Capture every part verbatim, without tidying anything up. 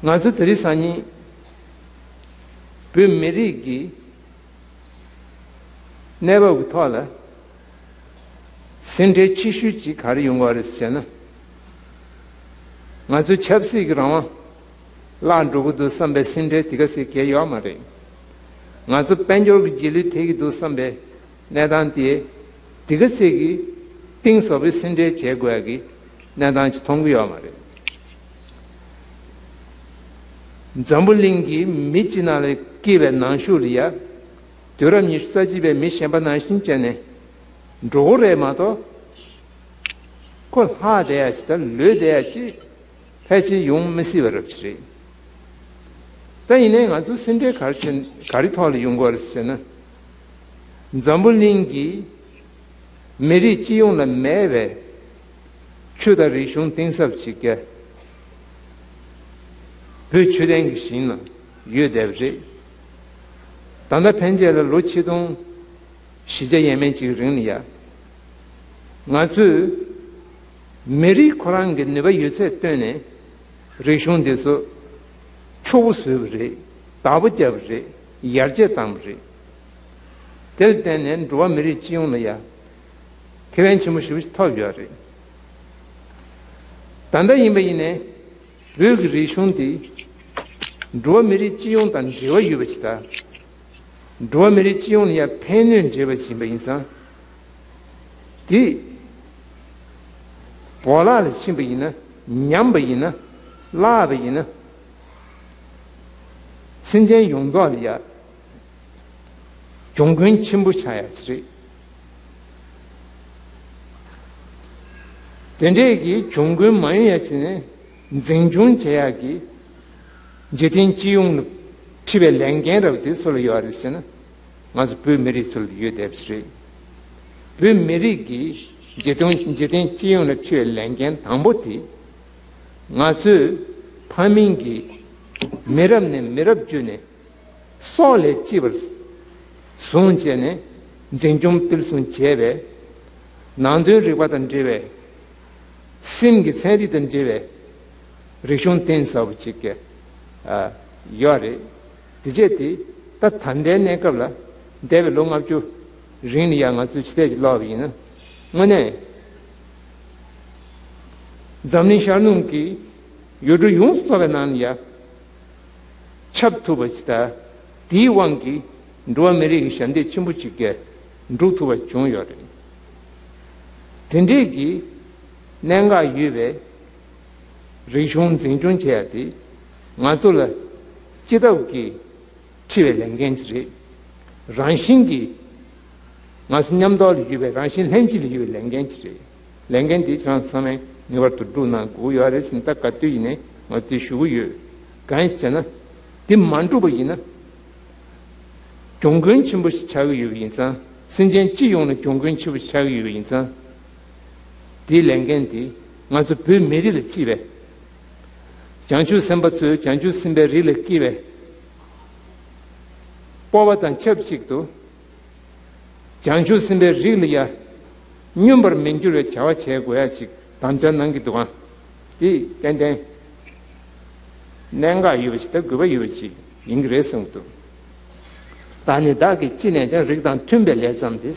ང་ཚོ་དེ་རིང་སང་ཉིན་བོད་མི་རིགས་ཀྱི་གནས་བབ་ཀྱི་ཐོག་ལ་ཟིན་བྲིས་ཆེ་ཤོས་ཅིག་ག་རེ་ཡོང་གི་ཡོད་རེད་ཟེར་ན། ང་ཚོའི་ཆབ་སྲིད་ཀྱི་རང་དབང་བརླག་འགྲོ་གི་འདུག་བསམ་པའི་ཟིན་བྲིས་དེ་ག་ཟེ་གལ་ཡོད་མ་རེད། ང་ཚོ་དཔལ་འབྱོར་གྱི་རྗེས་ལུས་ཐེབས་ཀྱི་འདུག་བསམ་པའི་གནས་སྟངས་དེ་དེ་ག་ཟེ་གི་གཏིང་ཟབ་པའི་ཟིན་བྲིས་བྱེད་དགོས་ཡ་གི་གནས་སྟངས་ཅིག་མཐོང་གི་ཡོད་མ་རེད། འཛམ་བུ་གླིང་གི་མི་སྤྱི་ནང་ལ་སྐྱེས་པའི་ནང་ཤུགས་ལ་ཡ། དུས་རབས་ཉི་ཤུ་རྩ་གཅིག་པའི་མི་གཞན་པ་ནང་བཞིན་བྱས་ནས་འགྲོ་གི་རེད་མ་གཏོགས། ཁོ་ལྷག་བསྡད་ཡ་ཅིག་དང་ལུས་བསྡད་ཡ་ཅིག་ཕལ་ཆེར་ཡོང་མི་སྲིད་པ་རབ་ཅིག་རེད། ད་ཡིན་ནའི་ང་ཚོ་ཟིན་བྲིས་ག་རེ་བྱེད་ག་རེ་ཐོག་ལ་ཡོང་གི་ཡོད་རེད་ཟེར་ན། འཛམ་བུ་གླིང་གི་མི་རིགས་སྤྱི་ཡོངས་ལ་མེད་པའི་ཆོས་དང་རིག་གཞུང་གཏིང་ཟབ་ཅིག་ག་བོད་ཆོས་ལྡན་གྱི་ཞིང་ལ་ཡོད་བསྡད་པ་རེད། ད་ལྟ་ཕན་ཆད་ལ་ལོ་ཆིག་སྟོང་བཞི་བརྒྱ་ཡས་མས་ཅིག་རིང་ལ་ཡ། ང་ཚོས་མི་རིགས་ཁོ་རང་གི་ནུས་པ་ཡོད་ཚད་བཏོན་ནས་རིག་གཞུང་འདི་ཚོ་ཕྱུག་པོ་བཟོས་པ་རེད། བདག་པོ་བརྒྱབ་པ་རེད། ཡར་རྒྱས་བཏང་པ་རེད། དེར་བརྟེན་ནས་འགྲོ་བ་མི་རིགས་སྤྱི་ཡོངས་ལ་ཡ་ཁེ་ཕན་ཆེན་པོ་ཞེ་པོ་ཞིག་ཐོབ་ཡོད་རེད། ད་ལྟ་ཡིན་པ་ཡིན་ནའི་བོད་ཀྱི་རིག་གཞུང་འདི་འགྲོ་བ་མི་རིགས་སྤྱི་ཡོངས་དང་འབྲེལ་བ་ཡོད་པ་ཞིག་དང་། འགྲོ་བ་མི་རིགས་སྤྱི་ཡོངས་ལ་ཡང་ཕན་གནོད་འབྱེད་པ་ཞིག་ཡིན་པ་ཡིན་ཙང་། དེ་བོར་བརླག་ལ་ཕྱིན་པ་ཡིན་ན། ཉམས་པ་ཡིན་ན། བརླག་པ་ཡིན་ན། སེམས་ཅན་ཡོངས་རྫོགས་ལ་ཡང་གྱོང་གུན་ཆེན་པོ་ཆགས་ཡ་ཅིག་རེད། དེ་འདྲས་ཀྱི་གྱོང་གུན་མ་ཡོང་ཡ་བྱས་ནས་འཛིན་སྐྱོང་བྱེད་ཡག་གི་འཇིག་རྟེན་སྤྱི་ཡོངས་ལ་འཁྲི་བའི་ལས་འགན་རབ་དེ་སུ་ལ་ཡོད་རེད་ཟེར་ན། ང་ཚོ་བོད་མི་རིགས་ཚོ་ལ་ཡོད་བསྡད་པ་རེད། བོད་མི་རིགས་ཀྱི་འཇིག་རྟེན་འཇིག་རྟེན་སྤྱི་ཡོངས་ལ་འཁྲི་བའི་ལས་འགན་དང་པོ་དེ། ང་ཚོས་ཕ་མིང་གི་མི་རབས་ནས་མི་རབས་བརྒྱུད་ནས། སྲོག་ལས་གཅེས་པར་བཟུང་བྱས་ནས་འཛིན་སྐྱོང་སྤེལ་གསུམ་བྱས་པའི་ནང་དོན་རིག་པ་དང་འབྲེལ་བའི་སེམས་ཀྱི་ཚན་རིག་དང་འབྲེལ་བའི་རིག་གཞུང་གཏིང་ཟབ་པོ་ཅིག་གི་ཡོད་རེད། དེ་བྱས་ཏེ་ད་ད་ལྟའི་གནས་སྐབས་ལ་འདས་པའི་ལོ་ལྔ་བཅུ་རིང་ལ་ཡང་ང་ཚོས་ཕྱི་བལྟས་ཀྱིས་ཀློག་པ་ཡིན་ན། དངོས་གནས་འཛམ་གླིང་ཤར་ནུབ་ཀྱི་ཡུལ་གྲུ་ཡོངས་སུ་རྫོགས་པའི་ནང་ལ་ཡང་ཁྱབ་ཐུབ་པ་ཅིག་དང་། དེའི་དབང་གིས་འགྲོ་བ་མི་རིགས་ཀྱི་ཞབས་འདེགས་ཆེན་པོ་ཅིག་གིས་འགྲུབ་ཐུབ་པ་བྱུང་ཡོད་རེད། དེ་འདྲས་ཀྱི་གནད་འགག་ཡོད་པའི་རིག་གཞུང་འཛིན་སྐྱོང་བྱེད་ཡ་དེ་ང་ཚོ་ལ་སྤྱི་ཐབས་ཀྱི་འཁྲི་བའི་ལས་འགན་ཅིག་རེད། རང་བཞིན་གྱིས་ང་ཚོ་མཉམ་དུ་ལ་ཡོད་པའི་རང་བཞིན་ལྷན་སྐྱེས་ལ་ཡོད་པའི་ལས་འགན་ཅིག་རེད། ལས་འགན་དེ་ཁྱེད་རང་ཚང་མས་ངེས་པར་དུ་བསྒྲུབ་གནང་དགོས་ཡོད་རེད་ཟེར་ནས་ད་ག་དུས་ཡིན་ནའི་ང་དེ་ཞུ་གི་ཡོད། གང་ཡིན་ཟེར་ན། དེ་མ་བསྒྲུབས་པ་ཡིན་ན། གྱོང་གུན་ཆེན་པོ་ཞིག་ཆགས་ཀྱི་ཡོད་པ་ཡིན་ཙང་། སེམས་ཅན་སྤྱི་ཡོངས་ལ་གྱོང་གུན་ཆེན་པོ་ཞིག་ཆགས་ཀྱི་ཡོད་པ་ཡིན་ཙང་། དེའི་ལས་འགན་དེ་ང་ཚོ་བོད་མི་རིགས་ལ་གཅེས་པའི། བྱང་ཆུབ་སེམས་དཔའ་ཚོས་བྱང་ཆུབ་སེམས་དཔའི་རིགས་ལ་སྐྱེས་པའི་སྤོབས་པ་དང་ཆབས་ཅིག་ཏུ། བྱང་ཆུབ་སེམས་དཔའི་རིགས་ལ་ཡང་སྙོན་པར་མི་འགྱུར་བའི་བྱ་བ་བྱེད་དགོས་ཡ་ཅིག་དམ་བཅའ་གནང་གི་འདུག་ག་དེ་ཏན་ཏན་གནད་འགག་ཡོད་པ་ཞིག་དང་དགོས་པ་ཡོད་པ་ཞིག་ཡིན་གྱི་རེད་བསམ་གྱི་འདུག་བདག་ནི་བདག་གིས་ཅི་ནས་ཀྱང་། རིགས་དང་མཐུན་པའི་ལས་བརྩམས་ཏེ།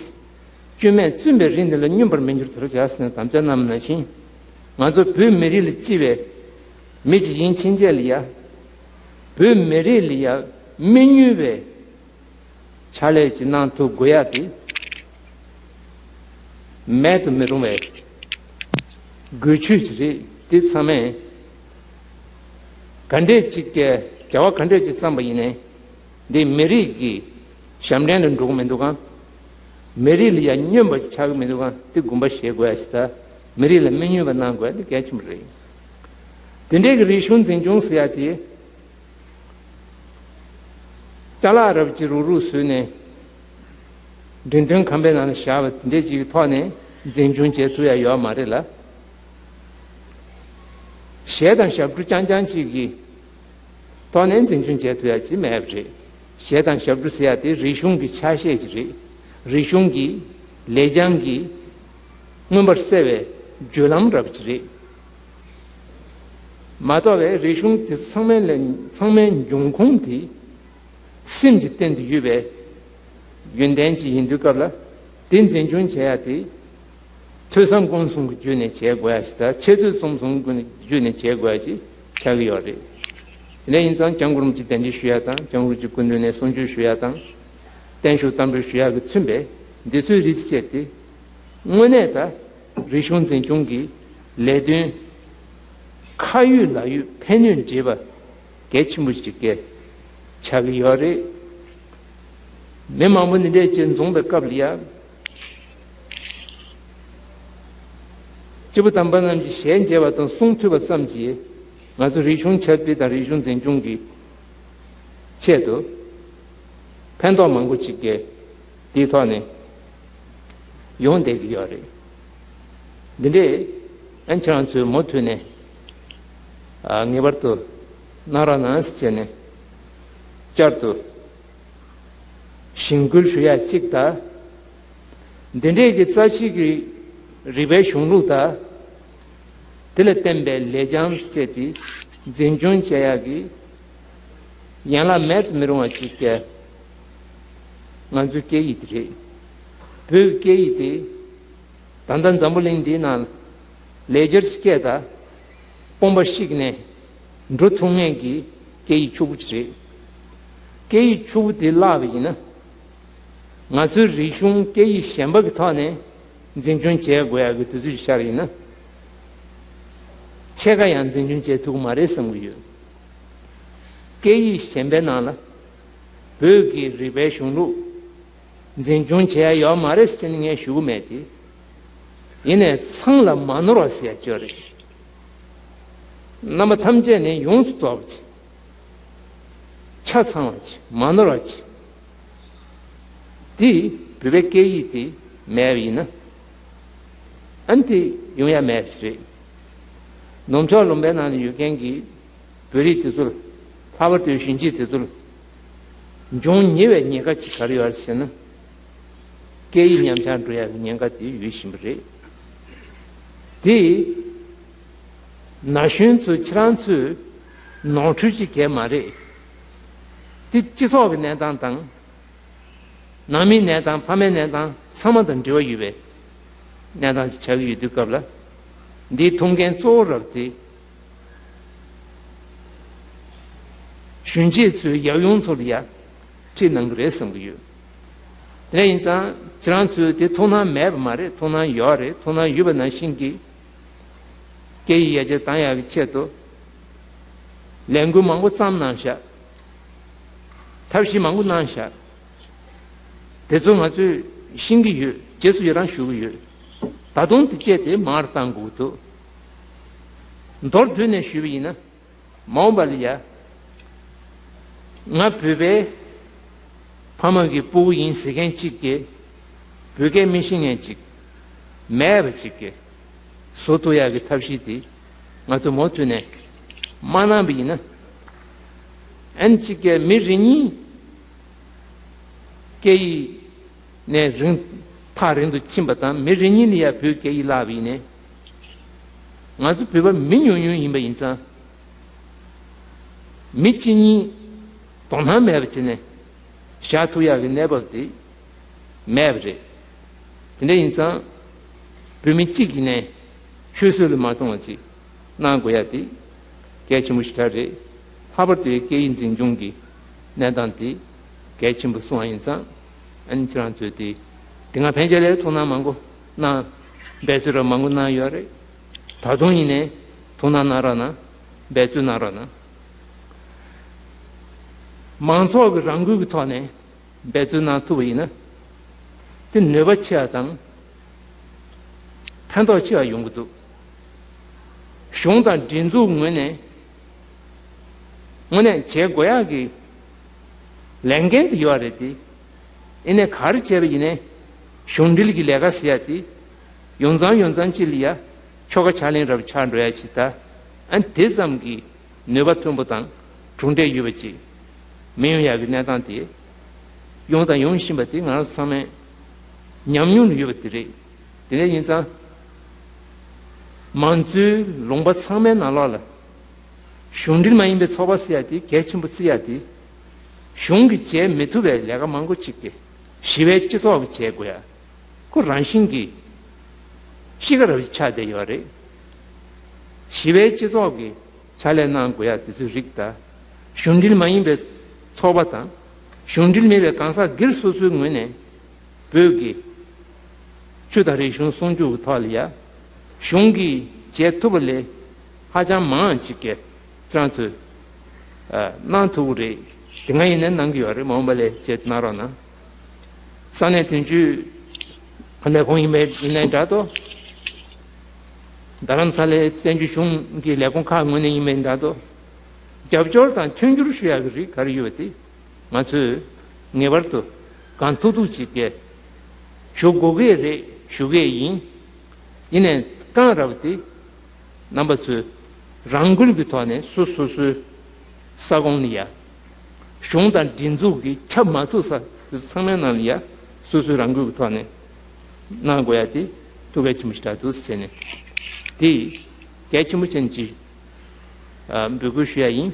སྐྱོན་མེད་བཙུན་པའི་རིགས་འདི་ལ། སྙོན་པར་མི་འགྱུར་དེ་རུ་བྱ་ཟེར་ནས་དམ་བཅའ་གནང་བ་ནང་བཞིན། ང་ཚོ་བོད་མི་རིགས་ལ་གཅེས་པའི་མི་ཅིག་ཡིན་ཕྱིན་ཆད་ལ་ཡ། བོད་མི་རིགས་ལ་ཡ་མི་ཉུང་བའི་ཕྱག་ལས་ཅིག་གནང་ཐུབ་དགོས་ཡ་དེ་མེད་དུ་མི་རུང་བའི་དགོས་ཆོད་ཅིག་རེད། དེ་ཚང་མས་ག་འདྲས་ཅིག་གི་བྱ་བ་ག་འདྲས་ཅིག་བརྩམས་པ་ཡིན་ནའི། འདི་མི་རིགས་ཀྱི་ཞབས་འདྲེན་ལ་འགྲོ་གི་མི་འདུག་གམ། མི་རིགས་ལ་ཡང་སྨྱོན་པ་ཅིག་ཆགས་ཀྱི་མི་འདུག་གམ། དེ་དགོངས་པ་བཞེས་དགོས་ཡ་ཞིག་དང་། མི་རིགས་ལ་མི་སྨྱོན་པ་གནང་དགོས་ཡ་དེ་གལ་ཆེན་པོ་རེད། དེ་འདྲའི་གི་རིག་གཞུང་འཛིན་སྐྱོང་ཟེར་ཡ་དེ། ཅ་ལག་རབ་ཅིག་རུག་རུག་བཟོས་ནས། འགྲེམས་སྟོན་ཁང་པའི་ནང་ལ་བཞག་པ་དེ་འདྲས་ཅིག་གི་ཐོག་ནས་འཛིན་སྐྱོང་བྱེད་ཐུབ་ཡ་ཡོད་མ་རེད་ལ། གཞས་དང་ཞབས་བྲོ་རྐྱང་རྐྱང་ཅིག་གི་ཐོག་ནས་འཛིན་སྐྱོང་བྱེད་ཐུབ་ཡ་ཅིག་མེད་པ་རེད། གཞས་དང་ཞབས་བྲོ་ཟེར་ཡ་དེ་རིག་གཞུང་གི་ཆ་ཤས་ཅིག་རེད། རིག་གཞུང་གི་ལེགས་བྱང་གི་མངོན་པར་གསལ་བའི་བརྒྱུད་ལམ་རབ་ཅིག་རེད། མ་གཏོགས་པའི་རིག་གཞུང་དེ་ཚང་མའི་ལས་ཚང་མའི་འབྱུང་ཁུངས་དེ་སེམས་ཀྱི་སྟེང་དུ་ཡོད་པའི་ཡོན་ཏན་ཅིག་ཡིན་དུས་སྐབས་ལ། དེ་འཛིན་སྐྱོང་བྱེད་ཡ་དེ་ཐོས་བསམ་སྒོམ་གསུམ་གྱི་བརྒྱུད་ནས་བྱེད་དགོས་ཡ་ཞིག་དང་། འཆད་རྩོད་རྩོམ་གསུམ་གྱི་བརྒྱུད་ནས་བྱེད་དགོས་ཡ་ཞིག་ཆགས་ཀྱི་ཡོད་རེད། དེ་འདྲ་ཡིན་ཙང་སྐྱབས་མགོན་རིན་པོ་ཆེ་གདན་འདྲེན་ཞུ་ཡ་དང་། སྐྱབས་མགོན་རིན་པོ་ཆེ་སྐུ་མདུན་ནས་གསུང་ཆོས་ཞུ་ཡ་དང་། བརྟན་བཞུགས་བསྟར་འབུལ་ཞུ་ཡ་གི་མཚོན་པའི་འདི་ཚོའི་རིགས་བཅས་ཏེ། དངོས་གནས་ད་རིག་གཞུང་འཛིན་སྐྱོང་གི་ལས་དོན་ཁ་ཡོད་ལག་ཡོད་ཕན་ནུས་འདྲེས་པ་གལ་ཆེན་པོ་ཞིག་གི་ཆགས་ཀྱི་ཡོད་རེད། མི་མང་པོ་འདི་འདྲས་ཅིག་འཛོམས་པའི་སྐབས་ལ་ཡ། སྐྱེས་བུ་དམ་པ་རྣམས་ཀྱི་ཞལ་མཇལ་བ་དང་གསུང་ཐོས་པ་ཙམ་གྱིས་ང་ཚོ་རིག་གཞུང་འཆར་སྤེལ་དང་རིག་གཞུང་འཛིན་སྐྱོང་གི་ཆེད་དུ་ཕན་ཐོགས་མང་པོ་ཅིག་གི་དེའི་ཐོག་ནས་ཡོང་བསྡད་ཀྱི་ཡོད་རེད། འདི་འདྲས་ཨན་ཁྱེད་རང་ཚོས་མུ་མཐུད་ནས་ཨ་ངེས་པར་དུ་གནང་རོགས་གནང་ཟེར་བྱས་ནས་བསྐྱར་དུ་གཞེན་སྐུལ་ཞུ་ཡ་གཅིག་དང་། འདི་འདྲས་ཀྱི་རྩ་ཆེ་གི་རིག་པའི་གཞུང་ལུགས་དང་། དེ་ལ་བརྟེན་པའི་ལེགས་བྱང་བཅས་དེ་འཛིན་སྐྱོང་བྱེད་ཡག་གི་ཡན་ལག་མེད་དུ་མི་རུང་བ་ཅིག་གི་ང་ཚོའི་སྐད་ཡིག་དེ་རེད། བོད་ཀྱི་སྐད་ཡིག་དེ་ད་ལྟ་འཛམ་བུ་གླིང་འདིའི་ནང་ལ་ལེགས་སྦྱར་སྐད་དང་། དཔུང་པ་བཤིག་ནས་འགྲོ་ཐུབ་མཁན་གྱི་སྐད་ཡིག་ཕྱུག་པོ་ཅིག་རེད། སྐད་ཡིག་ཕྱུག་པོ་དེ་བརླག་པ་ཡིན་ན། ང་ཚོའི་རིག་གཞུང་སྐད་ཡིག་གཞན་པ་གི་ཐོག་ནས་འཛིན་སྐྱོང་བྱེད་དགོས་ཡག་གི་དུས་ཚོད་ཤར་ཡིན་ན། ཕྱེད་ཀ་ཡང་འཛིན་སྐྱོང་བྱེད་ཐུབ་ཀྱི་མ་རེད་བསམ་གྱི་ཡོད། སྐད་ཡིག་གཞན་པའི་ནང་ལ་བོད་ཀྱི་རིག་པའི་གཞུང་ལུགས་འཛིན་སྐྱོང་བྱེད་ཡ་ཡོད་མ་རེད་ཟེར་ནས་ངས་ཞུ་གི་མེད་དེ། ཡིན་ནའི་ཚང་ལ་མ་ནོར་བ་ཟེར་ཡ་ཅིག་ཡོད་རེད། རྣམ་པ་ཐམས་ཅད་ནས་ཡོངས་སུ་རྫོགས་པ་ཅིག་ཆ་ཚང་བ་ཅིག་མ་ནོར་བ་ཅིག་དེ་བོད་པའི་སྐད་ཡིག་དེ་མེད་པ་ཡིན་ན། ཨ་ནི་དེ་ཡོང་ཡ་མེད་པ་ཅིག་རེད། ནུབ་ཕྱོགས་ལུང་པའི་ནང་ནས་ཡོད་མཁན་གྱི་བོད་རིགས་དེ་ཚོར། ལྷག་པར་དུ་གཞོན་སྐྱེས་དེ་ཚོར་འབྱུང་ཉེ་བའི་ཉེན་ཁ་ཅིག་ག་རེ་ཡོད་ཟེར་ན། སྐད་ཡིག་ཉམས་ཆག་འགྲོ་ཡ་གི་ཉེན་ཁ་དེ་ཡོད་བཞིན་པ་རེད། དེ་ན་གཞོན་ཚོས་ཁྱེད་རང་ཚོས་ནོར་འཁྲུལ་ཅིག་གས་མ་རེད། དེ་སྤྱི་ཚོགས་ཀྱི་གནས་སྟངས་དང་། ནང་མིའི་གནས་སྟངས། ཕ་མའི་གནས་སྟངས་ཚང་མ་དང་འབྲེལ་བ་ཡོད་པའི་གནས་སྟངས་ཤིག་ཆགས་ཀྱི་ཡོད་དུས་སྐབས་ལ། འདིའི་ཐུགས་འགན་གཙོ་བོ་རབ་དེ་གཞོན་སྐྱེས་ཚོའི་ཡབ་ཡུམ་ཚོ་ལ་ཡ་ཁྲིད་གནང་གི་རེད་བསམ་གྱི་ཡོད། དེ་འདྲ་ཡིན་ཙང་ཁྱེད་རང་ཚོས་དེ་ཐུགས་སྣང་མེད་པ་མ་རེད། ཐུགས་སྣང་ཡོད་རེད། ཐུགས་སྣང་ཡོད་པ་ནང་བཞིན་གྱི་སྐད་ཡིག་ཡར་རྒྱས་བཏང་ཡག་གི་ཆེད་དུ་ལས་འགུལ་མང་པོ་བརྩམས་གནང་ཤག་ཐབས་ཤེས་མང་པོ་གནང་ཤག་དེ་ཚོ་ང་ཚོས་ཤེས་ཀྱི་ཡོད། རྗེས་སུ་ཡི་རང་ཞུ་གི་ཡོད། ད་དུང་དེ་བྱས་ཏེ་མང་རུ་གཏང་དགོས་ཀྱི་འདུག་མདོར་བསྡུས་ནས་ཞུས་པ་ཡིན་ན། མ་འོངས་པ་ལ་ཡ། ང་བོད་པའི་ཕ་མ་གི་སྤུ་གུ་ཡིན་ཟེར་མཁན་གཅིག་གིས་བོད་སྐད་མི་ཤེས་མཁན་གཅིག་མེད་པ་གཅིག་གིས་བཟོ་ཐུབ་ཡག་གི་ཐབས་ཤེས་དེ་ང་ཚོ་མུ་མཐུད་ནས་མ་གནང་བ་ཡིན་ན། ཨན་གཅིག་གིས་མི་རེ་གཉིས་སྐད་ཡིག་ནས་རིང་ཐག་རིང་དུ་ཕྱིན་པ་དང་། མི་རེ་གཉིས་ལ་ཡ་བོད་སྐད་ཡིག་བརླག་པ་ཡིན་ནའི། ང་ཚོ་བོད་པ་མི་ཉུང་ཉུང་ཡིན་པ་ཡིན་ཙང་། མི་གཅིག་གཉིས་དོ་སྣང་མེད་པ་བྱས་ནས་བཞག་ཐུབ་ཡག་གི་གནས་བབ་དེ་མེད་པ་རེད། དེ་འདྲ་ཡིན་ཙང་། བོད་མི་གཅིག་ཡིན་ནའི་ཆུད་ཟོས་ལ་མ་གཏོང་བ་ཅིག་གནང་དགོས་ཡ་དེ་གལ་ཆེན་པོ་ཞེ་དྲག་རེད། ལྷག་པར་དུ་སྐད་ཡིག་འཛིན་སྐྱོང་གི་གནས་སྟངས་དེ་གལ་ཆེན་པོ་གསུངས་པ་ཡིན་ཙང་། ཨ་ནི་ཁྱེད་རང་ཚོས་དེ་དེ་སྔ་ཕན་ཆད་ལ་ཐུགས་སྣང་མང་པོ་གནང་། འབད་རྩོལ་ར་མང་པོ་གནང་ཡོད་རེད། ད་དུང་ཡིན་ནའི་ཐུགས་སྣང་གནང་རོགས་གནང་། འབད་རྩོལ་གནང་རོགས་གནང་། མང་ཚོགས་ཀྱི་རང་འགུལ་གྱི་ཐོག་ནས་འབད་རྩོལ་གནང་ཐུབ་པ་ཡིན་ན། དེ་ནུས་པ་ཆེ་བ་དང་ཕན་ཐོགས་ཆེ་བ་ཡོང་གི་འདུག་གཞུང་དང་སྒྲིག་འཛུགས་ངོས་ནས་དངོས་གནས་བྱེད་དགོས་ཡག་གི་ལས་འགན་དེ་ཡོད་རེད་དེ། ཡིན་ནའི་ག་རེ་བྱས་པ་ཡིན་ནའི་གཞུང་འབྲེལ་གྱི་ལས་ཀ་ཟེར་ཡ་དེ་ཡོང་ཙང་ཡོང་ཙང་ཅིག་ལ་ཡ་ཆོལ་ཁ་ཕྱག་ལེན་རབ་ཆགས་འགྲོ་ཡ་ཅིག་དང་། ཨ་དེ་ཙམ་གྱི་ནུས་པ་མཐོན་པོ་དང་གྲུབ་འབྲས་ཡོད་པ་ཅིག་མི་ཡོང་ཡག་གི་གནས་སྟངས་དེ་ཡོང་དང་ཡོང་བཞིན་པ་དེ་ང་རང་ཚོ་ཚང་མས་ཉམས་མྱོང་ལ་ཡོད་པ་དེ་རེད། དེ་འདྲ་ཡིན་ཙང་། མང་གཙོའི་ལུང་པ་ཚང་མའི་ནང་ལོགས་ལ་ གཞུང་འབྲེལ་མ་ཡིན་པའི་ཚོགས་པ་ཟེར་ཡ་དེ་གལ་ཆེན་པོ་བརྩི་ཡ་དེ། གཞུང་གིས་བྱས་མི་ཐུབ་པའི་ལས་ཀ་མང་པོ་ཅིག་དེ་ཞི་བའི་སྤྱི་ཚོགས་ཀྱིས་བྱེད་དགོས་ཡ། ཁོ་རང་བཞིན་གྱིས་གཤིས་ཀ་རབ་ཆགས་བསྡད་ཡོད་རེད། ཞི་བའི་སྤྱི་ཚོགས་ཀྱིས་ཕྱག་ལས་གནང་དགོས་ཡ་དེ་ཚོའི་རིགས་དང་། གཞུང་འབྲེལ་མ་ཡིན་པའི་ཚོགས་པ་དང་། གཞུང་འབྲེལ་མིན་པའི་གང་ཟག་སྒེར་སོ་སོའི་ངོས་ནས་བོད་ཀྱི་ཆོས་དང་རིག་གཞུང་སྲུང་སྐྱོབ་ཀྱི་ཐོག་ལ་ཡ། གཞུང་གིས་བྱེད་ཐུབ་པ་ལས་ཧ་ཅང་མང་ཅིག་གིས་ཁྱེད་རང་ཚོས་ཨ་གནང་ཐུབ་ཀྱི་རེད། དེ་སྔ་ཡིན་ནའི་གནང་གི་ཡོད་རེད། མ་འོངས་པ་ལ་བྱེད་གནང་རོགས་གནང་། ས་གནས་དོན་གཅོད་ལས་ཁུངས་ཡིན་པའི་ཡིན་ནའི་འདྲ་འདུག་རྡ་རམ་ས་ལའི་བཙན་བྱོལ་གཞུང་གི་ལས་ཁུངས་ཁག་ངོས་ནས་ཡིན་པའི་འདྲ་འདུག་རྒྱབ་སྐྱོར་དང་མཐུན་འགྱུར་ཞུ་ཡག་གི་རིགས་ག་རེ་ཡོད་པ་དེ། ང་ཚོས་ངེས་པར་དུ་གང་ཐུབ་ཐུབ་ཅིག་གིས་ཞུ་དགོས་ཀྱི་རེད། ཞུ་གི་ཡིན། ཡིན་ནའི་རྐང་ར་བ་དེ་རྣམ་པ་ཚོས་རང་འགུལ་གྱི་ཐོག་ནས་སོ་སོ་སོའི་ས་ཁོངས་ནས་ཡ། གཞུང་དང་སྒྲིག་འཛུགས་ཀྱིས་ཁྱབ་མ་ཚུགས་ས་དེ་ཚོ་ཚང་མའི་ནང་ལ་ཡ། སོ་སོའི་རང་འགུལ་གྱི་ཐོག་ནས་གནང་དགོས་ཡ་དེ་ཐུགས་གལ་ཆེན་པོ་ཞིག་རེད་འདུག་ཟེར་ནས། དེ་གལ་ཆེན་པོ་ཅན་གྱི་ཨ་འབོད་སྐུལ་ཞུ་ཡ་ཡིན།